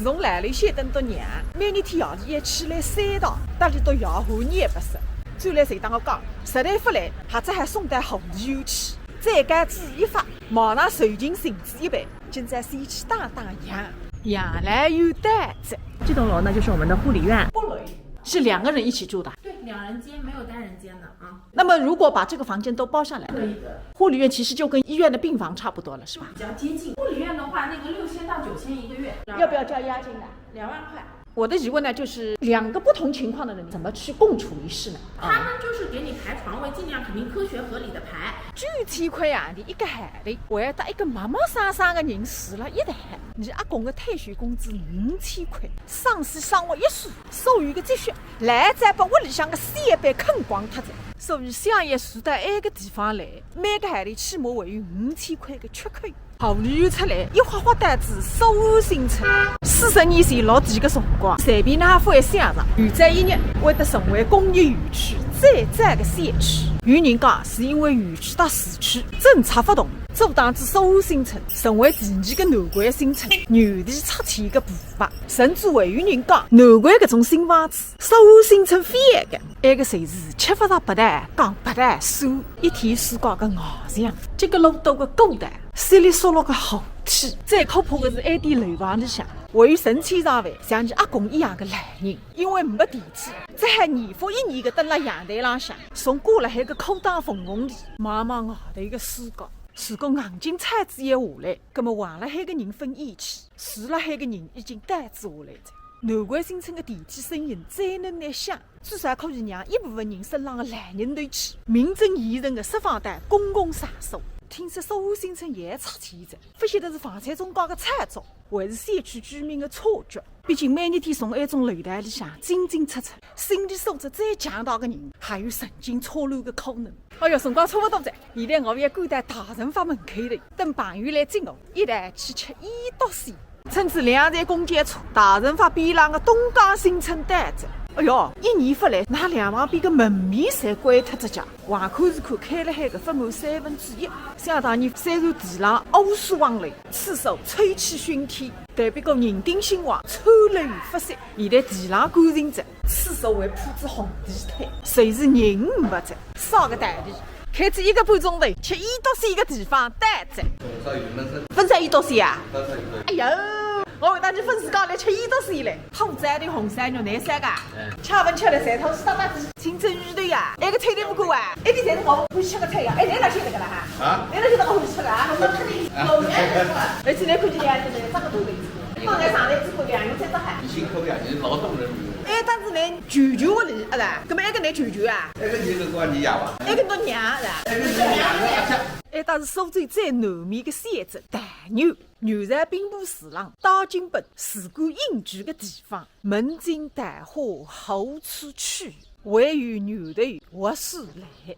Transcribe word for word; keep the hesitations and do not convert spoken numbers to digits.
从来里歇等到娘，每日天夜里一起来三趟，搭里到夜壶热不死。转来侪搭我讲，实在勿来，还只好送到河里游去，再加注意法，马上受尽绳子一般，今朝先去打打烊，烊来又到哉。这栋楼呢，就是我们的护理院。不累。是两个人一起住的？对，两人间，没有单人间的啊。那么如果把这个房间都包下来，可以的。护理院其实就跟医院的病房差不多了，是吧？比较接近。护理院的话，那个六千到九千一个月。要不要交押金的？两万块。我的疑问呢，就是两个不同情况的人怎么去共处一室呢？他们就是给你排床位，尽量肯定科学合理的排。九千块洋钿一个号头，还要搭一个陌陌生生的人住了一道。你阿公的退休工资五千块，省吃省用一世，所有的积蓄，来再把屋里向的小辈坑光脱哉。所以想要住到埃个地方来，每个号头起码会有五千块的缺口。 后来又出来，一花花单子，苏新村，四十年前落地个辰光，随便哪能勿会想着，有朝一日会得成为工业园区最赞个小区。有人讲是因为园区搭市区政策勿同，阻挡仔苏新村成为第二个南关新村，原地拆迁个步伐。甚至还有人讲，南关搿种新房子，苏新村勿要个，埃个侪是吃勿着白道，讲白道酸，一天世界个外墙，这个路多个过道。 稀里索落个扶梯，最可怕个是埃点楼房里向，还有成千上万像伲阿公一样个老人，因为没电梯，只好年复一年个蹲辣阳台浪向，从挂辣海个裤裆缝缝里望望外头个世界。如果硬劲拆仔一下来，葛末横辣海个人分厌气，住辣海个人已经倒仔下来哉。南关新村个电梯声音再能难响， 至少可以让一部分人身浪个烂劲头去，名正言顺个释放到公共场所。听说苏新村也拆迁哉，勿晓得是房产中介个炒作，还是小区居民个错觉。毕竟每日天从埃种楼道里向进进出出，心理素质再强大个人，还有神经错乱个可能。哎哟，辰光差勿多哉，现在我要赶到大润发门口头，等朋友来接我，一道去吃腌笃鲜。 乘仔两站公交车，大润发边浪个东江新村到哉。哎哟，一年勿来，㑚两旁边个门面侪关脱哉介。横看竖看，开辣海个勿满三分之一。想当年虽然地浪乌水横流，厕所臭气熏天，但不过人丁兴旺，川流不息。现在地浪干净哉， 厕所还铺仔红地毯，侪是人没哉，啥个道理？开仔一个半钟头，吃腌笃鲜个地方到哉。粉烧腌笃鲜啊？哎哟，我为啥去粉丝家里吃腌笃鲜嘞？土灶头红烧肉难啥个？吃勿吃了，馋头是大大子。清蒸鱼头呀，埃个菜侪勿够啊，一点侪是我欢喜吃个菜呀。哎，侬哪晓得个啦哈？啊？侬哪晓得我欢喜吃个啊？而且侬看见两个人，长得都类似。 放在上来之后两人再打喊。辛苦呀，侬是劳动人民。哎，但是呢，舅舅屋里，啊啦，搿么埃个侬舅舅啊？埃个就是我娘吧？埃个侬娘是吧？埃个是娘的阿姐。哎，但是苏州最南面个小镇大牛，牛山兵部侍郎戴金本自古隐居个地方，门庭桃花何处去？唯有牛头活水来。